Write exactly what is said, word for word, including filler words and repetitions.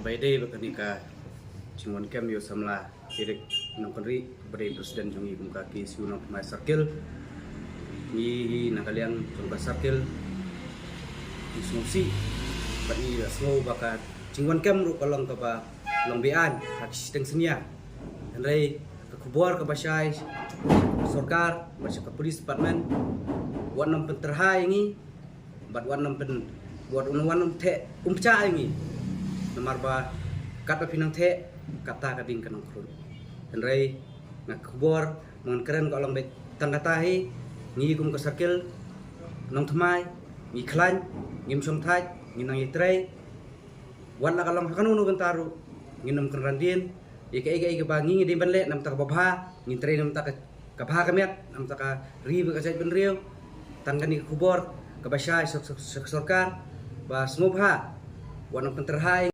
Ba ïadei bad kane ka jingwan kem ïa u samla Eric Nongkynrih, ba dei president jong ngi kum ka K S U Nongthymmai Circle. Ngi na ka liang jong ka circle ngi sngewsih bad ngi sngew ba ka jingwan kem ruh ka long kaba long be-aiñ ha ki shiteng synñia. Hynrei ka khubor kaba shai sha ka sorkar bad sha ka police department, wat nym pyntyrhai ïa ngi, bad wat nym pyn, wat nym, wat nym theh, um pynjah ïa ngi. Namar ba katba phi nang theh, kata ka ding ka nang khrun. Hynrei nga khubor, ma ngan kren ka long beit tang kata hi. Ngi kum ka circle Nongthymmai, ngi khlaiñ, ngim shongthait, ngi nang ïatrei. Wat la ka long ha kano kano ka bynta ruh, ngin nym kynran dien. Ïa kaei kaei kaba ngi ngi dei ban leh na ka bynta kaba bha, ngin trei na ka bynta ka, ka bha ka miat, na ka bynta ka ri bad ka jaitbynriew. Tang kane ka khubor kaba shai sha, sha, sha ka sorkar, ba sngewbha wat nym pyntyrhai